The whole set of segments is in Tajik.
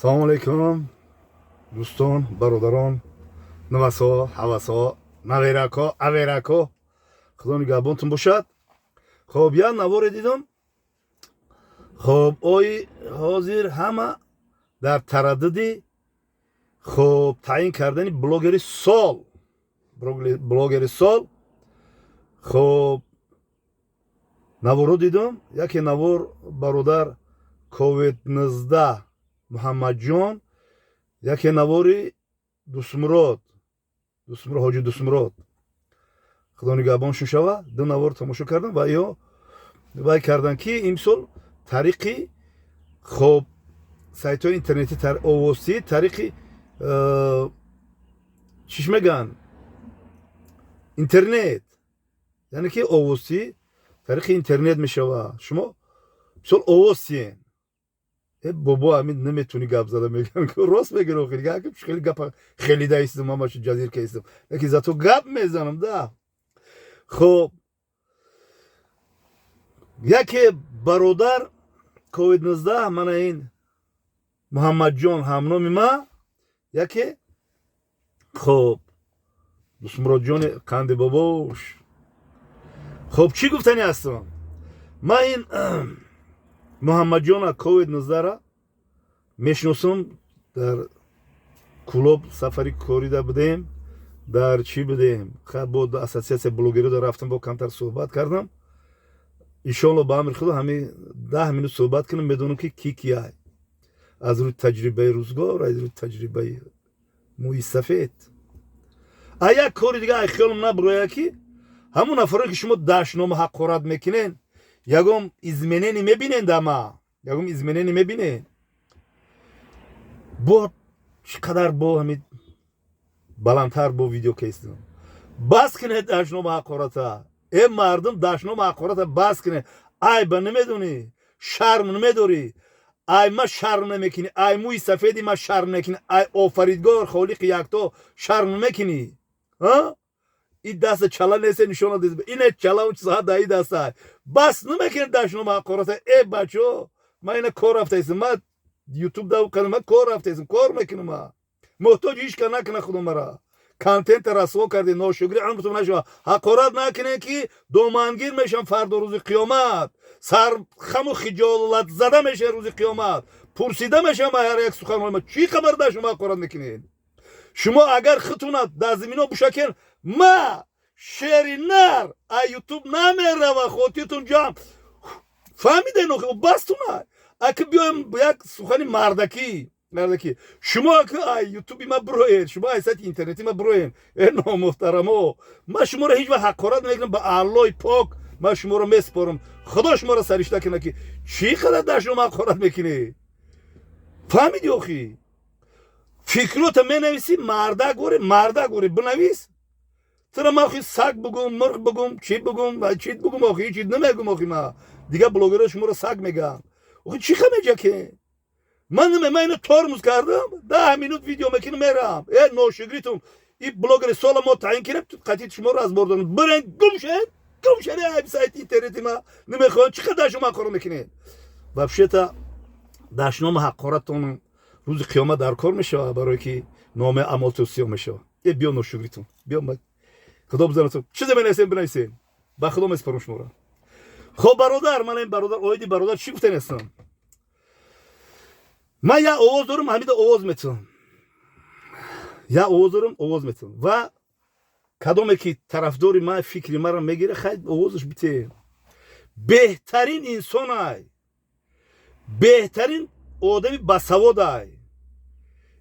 Салому алейкум, дӯстон, бародарон, навасо, ҳавасо, наверако, аверако, Худо нигаҳбонтон бошад. Хоб, як наворе дидам. Хоб, ой, ҳозир ҳама дар тараддуди, хоб, таъин кардани блогери сол, блогери сол. Хоб, наворо дидам. Яке навор бародар ковид 19 Муҳаммадҷон, яке навори Дусмурод, Дусмурод, ҳоҷи Дусмурод, Худо нигаҳбоншон шава. Ду навор тамошо кардам ва ё вай кардан, ки имсол тариқи, хоб, сайтҳои интернетӣ, овозӣ, тариқи чиш мегӯянд, интернет, яъне ки овозӣ тариқи интернет мешава. Шумо мисол овоз тиен. Э бобо, ҳамин наметавонӣ гап зада, мегӯям, рост мегӯям. Охир хеле гапа хелида истам, ҳамашу ҷазир каистам, лекин зато гап мезанам да. Хоб, яке бародар ковид 19, мана ин Муҳаммадҷон, ҳамноми ма, яке, хоб, Дусмуродҷони қанди бобош. Хоб, чӣ гуфтани ҳастам? Ман ин Муҳаммадҷона ковид 19-ра мешиносам. Дар Кулоб сафари корида будем, дар чӣ будем, бо ассотсиатсия блогерида рафтам, бо камтар суҳбат кардам. Иншоалло, ба амри Худо, ҳамин 10 минут суҳбат кунам, медонам, ки ки кияй, аз рӯи таҷрибаи рӯзгор, аз рӯи таҷрибаи мӯи сафед. А як кори дига, ай хиёлам набуроя, ки ҳамун нафаре, ки шумо дашнома, ҳақорат мекунен, ягон изменение мебинен дама, ягон изменение мебинен? Бо чӣ қадар, бо ҳамин баландтар бо видео кестам. Бас кунед дашнома, ҳақората. Э мардум, дашнома, ҳақората бас кунед. Айба намедонӣ, шарм намедорӣ? Ай ма шарм намекунӣ? Ай мӯи сафеди ма шарм намекунӣ? Ай Офаридгор, Холиқи якто шарм намекунӣ? И даста чала несе, нишона дез, ине чала чизҳа да и даста. Бас намекунед дашнома, ҳақората. Э бачо, ма ина кор рафтаистам, ма ютуб да ма кор рафтаистам, кор мекунам, ма муҳтоҷи ҳеч ка накуна. Худо мара контента расво карди, ношукри умртон нашава. Ҳақорат накунед, ки домангир мешам фардо, рӯзи қиёмат сархаму хиҷолатзада мешавед. Рӯзи қиёмат пурсида мешавам ҳар як суханҳои ма. Чӣ хабар да шумо ҳақорат мекунед? Шумо агар хитунад дар замино бушакен, ма шери нар а ютуб намерава. Хотиртон ҷамъ, фаҳмиден? Бастуна, аки биёем як сухани мардакӣ, мардакӣ. Шумо аки ай ютуби ма бироед, шумо ай сайти интернети ма бироед. Э номуҳтарамо, ма шуморо ҳеҷ вақт ҳақорат намекунам. Ба Аллои пок ман шуморо месупорам, Худо шуморо саришта кунад, ки чӣ қадар дар шумо ҳақорат мекунед. Фаҳмиди? Охи, фикрота менависӣ, мардак горе, мардак горе бинавис. Тура ман охи саг бугум, мурғ бугум, чӣ бугум, чӣ бугум? Охи, ҳеҷ намегум. Охи, ма дигар блогерҳо шуморо саг мегӯям. Охи, чӣ ха меҷаке? Ман ман ина тормоз кардам, 10 минут видео мекунам, мерам. Э ношукритум, и блогери сола мо таъин кунем, қатъи шуморо аз бор дорам. Бирен, гум шед, гум шед ай сайти интернети ма. Намехоҳам. Чӣ қадар шумо ҳақорат мекунед? Вообще-то дашнома, ҳақоратон рӯзи қиёмат дар кор мешавад, барое ки номаи амолтон сиёҳ мешавад. Э биё, ношукритум, биё, Худо бизанатон. Чизе менависем, бинависем, ба Худо месупорам шуморо. Хоб, бародар, ман ин бародар, оиди бародар чӣ гуфтан ҳастам? Ман як овоз дорам, ҳамида овоз метавам. Як овоз дорам, овоз метавам. Ва кадоме ки тарафдори ман, фикри маро мегира, хай, овозаш бите. Беҳтарин инсонай, беҳтарин одами басаводай.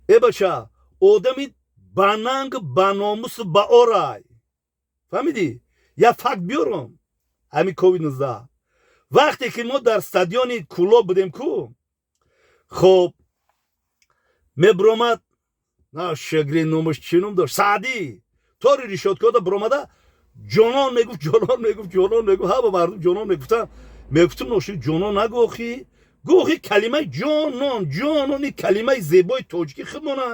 Э бача, одами бананг, баномусу баорай, фаҳмидӣ? Як факт биёрам. Ҳамин ковид 19, вақте ки мо дар стадиони Кулоб будем ку, хоб, мебиромад на шагри, номаш чӣ ном дошт, Саъдӣ, тори решёткода биромада, «Ҷонон» мегуфт, «Ҷонон» мегуфт, «Ҷонон» мегуфт. Ҳама мардум «Ҷонон» мегуфтанд. Мегуфтум: «Ноши, ҷонон нагӯ, гӯхи калимаи ҷонон, ҷонон, ин калимаи зебои тоҷикӣ худмона».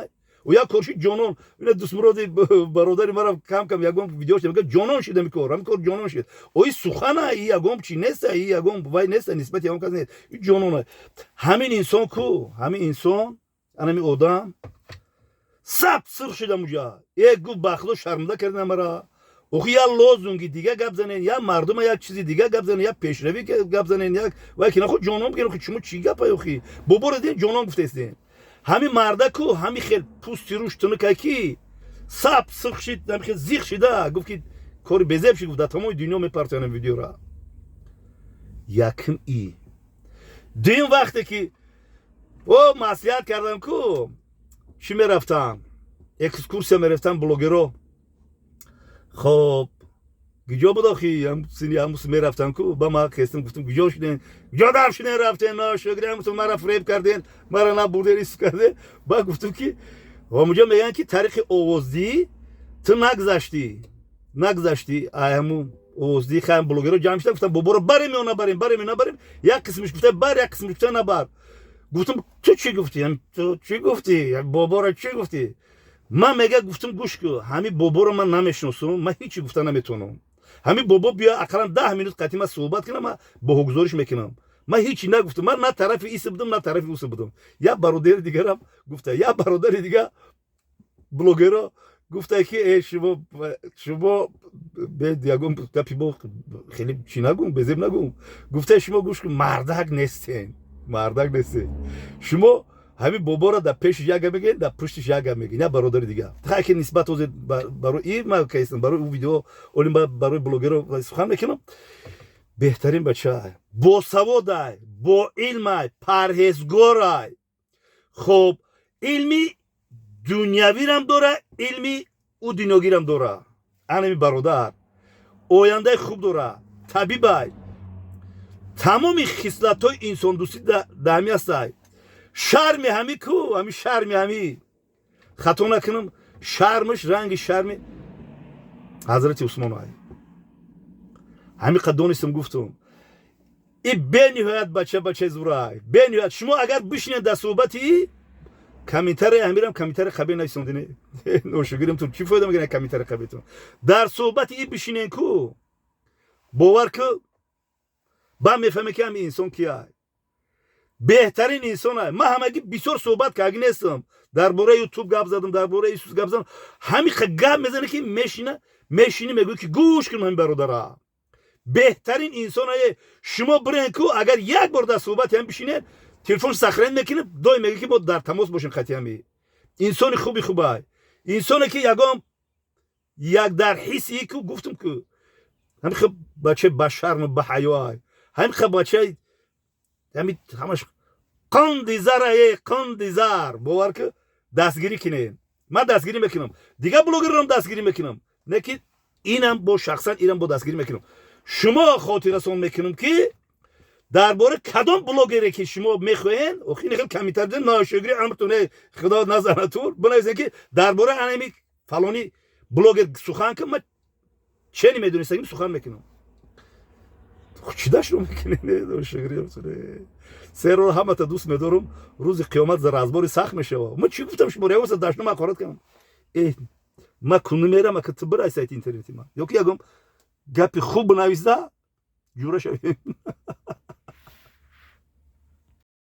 Ӯ як корши ҷонон, ина Дусмуроди бародари мара кам кам ягон видео шид, мега: «Ҷонон шид ами кор, ами кор ҷонон шид». Ои сухана, и ягон чи неста, и ягон вай неста, нисбати ягон кас нест, и ҷонона. Ҳамин инсон ку, ҳамин инсон. Анами одам саб сирх шудам уҷа. Э, гуфт, ба худо, шармда кардем мара. Охи, як лозунги дига гап занен, як мардума як чизи дига гап занен, як пешравӣ гап занен, як вай ки нахо ҷонон бигӯен. Охи, шумо чӣ гапай? Охи, боборо дидем, ҷонон гуфтестем. Ҳами мардаку ҳами хел пӯсти рӯш тунукай, ки саб сирх шид, ҳами хел зиқ шида гуфт, ки кори безеб шид. Гуфт, дар тамоми дунё мепартоянам видеора. Якм и дуюм, вақте ки о маслиҳат кардам ку, чӣ мерафтам, экскурсия мерафтам, блогеро. Хоб, гиҷо буд охи, сини ҳамус мерафтам ку, ба ма хестам, гуфтам: «Гиҷо шуден, гиҷо дар шуден, рафтен? Ношукри, мара фиреб карден, мара набурден, ис карден». Ба гуфтам, ки ҳамуҷо мегӯянд, ки тариқи овоздиҳӣ ту нагузаштӣ, нагузаштӣ. Ҳаму овоздиҳӣ хаям блогеро ҷамъ шуда, гуфтам: «Боборо барем ё набарем, барем ё набарем?» Як қисмиш гуфта бар, як қисмиш гуфта набар. Гуфтам: «Ту чӣ гуфтӣ? Ту чӣ гуфтӣ? Боборо чӣ гуфтӣ?» Ман мега гуфтам: «Гӯш ку, ҳами боборо ман намешиносум, ман ҳечи гуфта наметавонам. Ҳами бобо биё, ақаллан 10 минут қатъи ман суҳбат кунам, ман боҳогузориш мекунам. Ман ҳечи нагуфтам, ман на тарафи иси будам, на тарафи уси будам». Як бародари дигарам гуфта, як бародари дига блогеро гуфта, ки э, шумо ягон гапи бо хеле чӣ нагум, безеб нагум. Гуфта: «Шумо, гӯш кун, мардак нестен, мардак нестен. Шумо ҳамин боборо дар пешиш як гап мегӯед, дар пуштиш як гап мегӯед». Як бародари дига ки нисбат ҳозир барои и ма кайстам, барои ӯ видео олим, барои блогеро сухан мекунам. Беҳтарин бача, босаводай, боилмай, парҳезгорай. Хоб, илми дунявирам дора, илми ӯ дунёгирам дора. Анами бародар ояндаи хуб дора, табибай, тамоми хислатҳои инсондӯстӣ да ҳами ҳастай. Шарми ҳами ку, ҳами шарми ҳами, хато накунам, шармаш ранги шарми ҳазрати Усмон ай. Ҳами қад донистам, гуфтум. И бениҳоят бача, бачаи зурай, бениҳоят. Шумо агар бишинед дар суҳбати и комментарий ҳамирам, комментарий қабеҳ нависондине, ношукримтун, чӣ фоида мегирен комментарий қабеҳтун? Дар суҳбати и бишинен ку, бовар ку, ба мефаҳме, ки ҳами инсон кияй, беҳтарин инсон ай. Ман ҳамагӣ бисёр суҳбат карги нестам, дар бораи Ютуб гап задам, дар бораи Исус гап задам. Ҳами гап мезане, ки мешина, мешини, мегӯй, ки гӯш кун, ҳами бародара беҳтарин инсон ае. Шумо бирен ку, агар як бор дар суҳбати ҳам бишинед, телефон сохранить мекунед, доим мега, ки мо дар тамос бошем қати ҳами. Инсони хуби хубай, инсоне ки ягон як дар ҳисси ку, гуфтум ку, ҳами хеб бачаи башарму баҳаёай, ҳами хеб бачаи ҳами ҳамаш қанди зарае, қанди зар. Бовар ку, дастгирӣ кинем, ман дастгирӣ мекунам, дигар блогерам дастгирӣ мекунам, не ки инам бо шахсан, инам бо дастгирӣ мекунам. Шумо хотиррасон мекунам, ки дар бораи кадом блогере ки шумо мехоҳен, охи нехел комментарий ношукри амртун, худо назанатур, бинависен, ки дар бораи анами фалони блогер сухан кун, ман чени медонистагим, сухан мекунам. Чӣ дашро мекунӣ? Серо ҳамата дӯст медорум, рӯзи қиёмат за разбори сахт мешава. Ма чӣ гуфтам шумо? Ягон дашном ҳақорат кардам? Э, ма куну мерам, ака ту бирай сайти интернети ма, ёки ягон гапи хуб бинависа, ҷура шавем.